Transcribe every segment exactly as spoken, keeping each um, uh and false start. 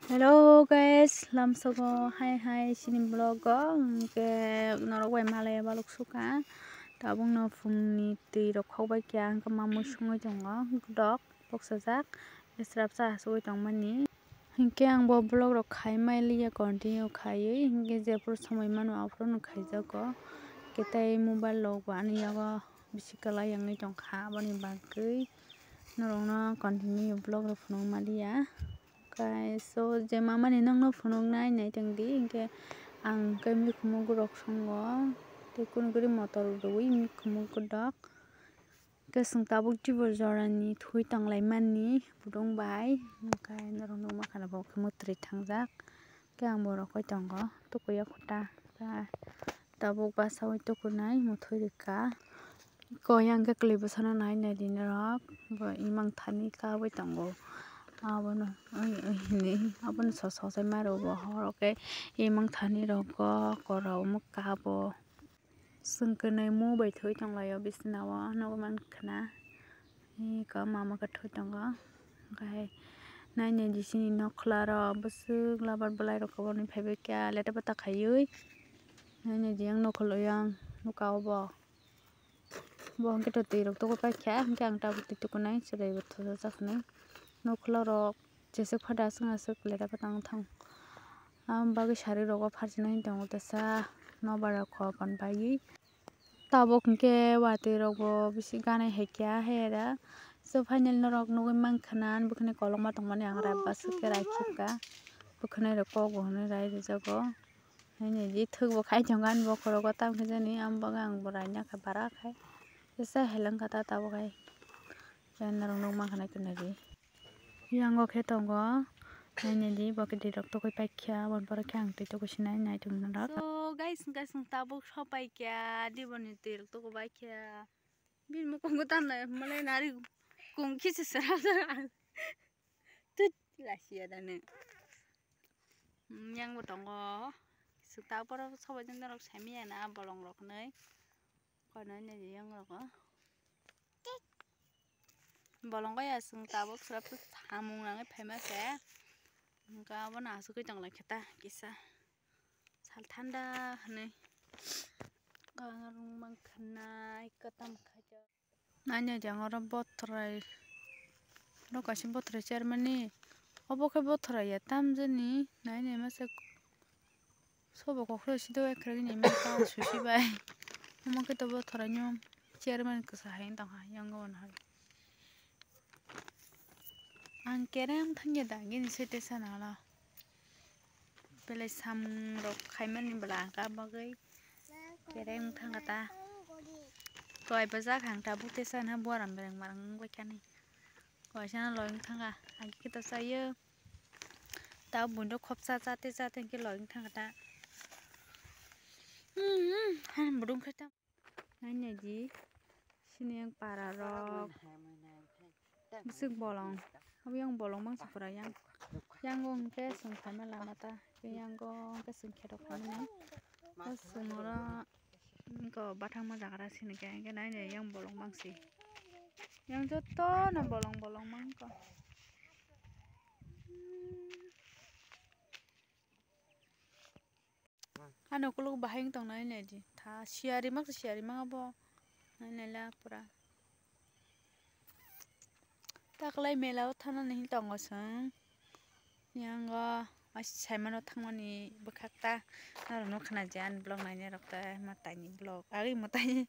Hello guys, lamsogo hai hai chini vlog o hwnkhe norok bai malaya balok sukha. Tabukno phungni twi rok khokbai kha, hwnkhe mamui songwi tongo, dok boksajak, srapsa asugwi tongmani. Hwnkhe ang bo vlog rok khai mai liya, continue khaiwi, hwnkhe jephuru somoi mano aphuru no khaijago. Hwnkhe tei mobile rok bo ani yago bisi kwlai wngwi tongkha, aboni bagwi norokno continue vlog rok phunuk maliya. Guys, so je mamani nokno phunuknai naitongdi, hwnkhe ang khe mikhumu rok songo, tei kunu guri motor rwi mikhumu dok. Hwnkhe chwng tabuk tibur jorani thwi tonglaimani budung bai, hwnkhe norok nukma khana bo khe mwtwrwi thangjak. Hwnkhe ang bo rokoi tongo, tukuya khuta. Tabuk basaui tukunai muthoi rikha. Iko yang khe kwlwi bwsano nai nai di norok. Bo imang thani kaui tongo. Abono oi, oi hinwi abono so so sai maro bo horo khe imang thani rogo koro omo kabo. Chwng kwnwi mu bai thwi tonglaio bisnao nugwi mankha na. Iko mama khe thwi tongo. Hwnkhe nai nai di sini nokla rok bwswk labar bwlai rok kwbangni phaibai kha leta bata khaiwi. Nai nai di yang nokol yang nuka obo. Bo hwnkhe to twi rok tuku paikha, hwnkhe ang tabuk twi tukunai chwrai bo thajak hinwi. Nokla rok jeswk phada aswk aswk leta bata wng thang. Aboni bagwi sari rogo pharchinai hinwi tongo teisa nobar rok kokon paiwi. Tabuk hwnkhe watwi rok bo bisi ganai hai kha hai da. So finally norok nugwi mankha na ani bwkhani kolokma tongmani ang rai bwswk khe rai khibka. Bwkhwnai rok kok bo hwnwi rai rijago. Nai nai di thwk bo khai tongo ani bokhorogo tamo khe jani amo bagwi ang bo raina kha bara khai. Kisa heleng kha ta tabuk hai. Norok nugwi mankha na khe nai di. Yango khe tongo. Nai nai di, bo khe twi rok tokoi paikha, aboni pore khe ang twi tokoi sinai naitung norok. So, guys, guys, ang tabuk sopaikha, diboni twi rok tokoi paikha. Bini mukhungo tamo malai nari kung kisa sera sera. Tut, lasiya dane. Hmm, yango tongo. Swk tabuk oro sobaijak norok saimanya na bolong rok hinwi. Kono nini yang rogo. Bolong bai aswng tabuk swrap samung nangwi phaima se. Hwnkhe abono asugwi tonglaikha ta kisa. Sal thanda hwnwi. Ang rwngmang khwnai kwtam khaijak. Nai nai di ang oro bothrai. Oro kaisa bothrai chairman ni. Obo khe bothrai ya tamjani. Nai nai masa. Sobo koklo sido ekhragini menta susi bai. Omo khe tobo thoraino chairman kwsa hai tongkha yango hwnwi. Ang kereng thangya da gini sete sana la. Belai samung rok khaimani bwla ang ka bagwi kereng thangkha ta. Toy bwjak ang tabuk tesa na buaram bereng marang wngbai kani. Koisa no loyong thangkha agi khe to sayo. Ta bundo khopsa chate chate hwnkhe loyong thangkha ta. Hmm, hmm, han budung khe ta. Nai nai di. Sini yang para rok. Bwswk bolong. Abo yang bolong bangsa pura yang. Yang go hwnkhe chwng phaima lama ta. Yang go hwnkhe chwng khe rok phaimani. O chwng oro. Wngkha bathang ma jagra sini khe, hwnkhe nai nai yang bolong bangsi. Yang joto no bolong bolong mangkha. Ano kuluk bahai wng tong nai nai di. Tha siyari mak siyari ma bo. Nai nai la pura. Taklai mela o thana ni tongo chwng. Yango saimano thangmani bwkhak ta norokno khna je ani vlog nainai rok ta mwtai ni vlog agi mwtai ni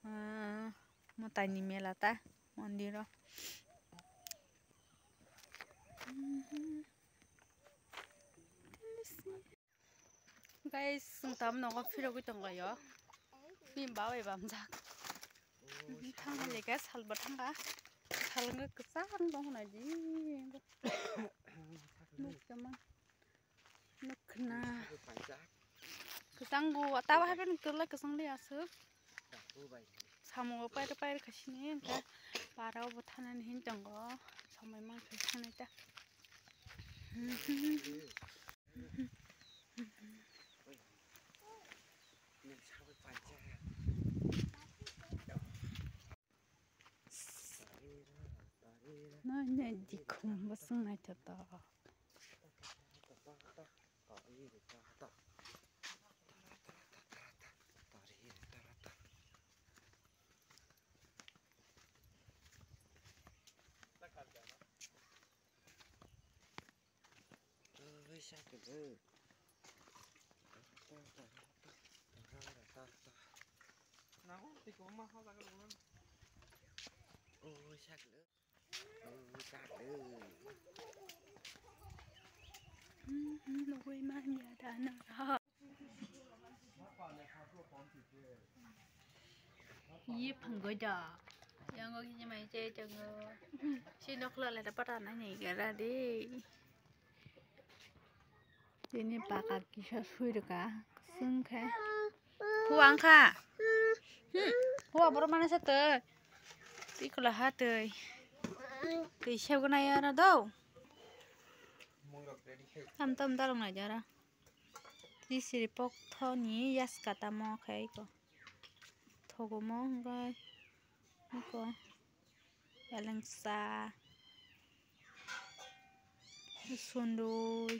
ah mwtai ni mela ta mondir o. Guys, chwng tam nogo phirogwi tonglaio. Bini ba bai bamjak. Thangkha leka salba thangkha. Salngo kwchang tong hwnwi di. Nukma. Nukna. Kwchang go tabo haikhe kwlai kwchang le aswk. Samung bo pair pair khaisini hwnkhe para o bo thanani hin tongo. Somoi mankhe thanai ta. Nai nai dikhum bwswng naithotok. Nugui manya da nang ha. Ye phangoi da. Yango kini mai che chango. Si nok la le da pata na ni gara de. Tini baka kisa sui rwkha, swng khe. Hua wngkha. Hmm. Hua borok mana sa twi. Twi kwla ha twi. Twi seb gwnai oro do. Tam tam dalong nai jara. Twi siri pok thoni yaska tamo khai ko. Thogomo hwnkhe iko elengsa, sundui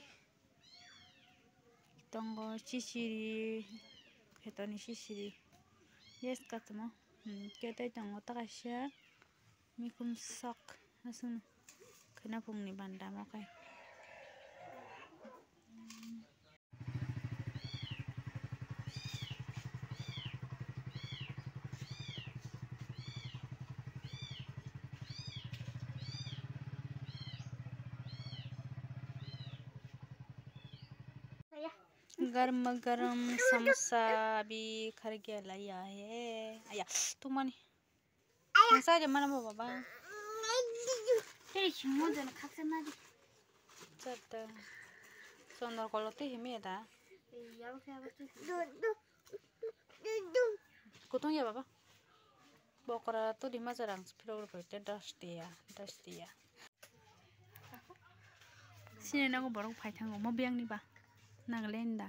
tongo, sisiri, khetoni sisiri. Yes, katamo, hmm, khe tei tongo ta kaisa mikhum sok aswkno khwnaphungni bandamo khe. Garma garam samosa abhi kha gaya laya hai. Aya, tumani. Nang sa de mana bo baba. Tei simo de khaksa ma di. Chata. Sondor kolo te himi da. Yabo khe abo tu. Kutung ya baba. Bokra to di majarang phirok rok te das tiya, das tiya. Sini nago borok phai thango mo biyang ni ba. Nagaland da.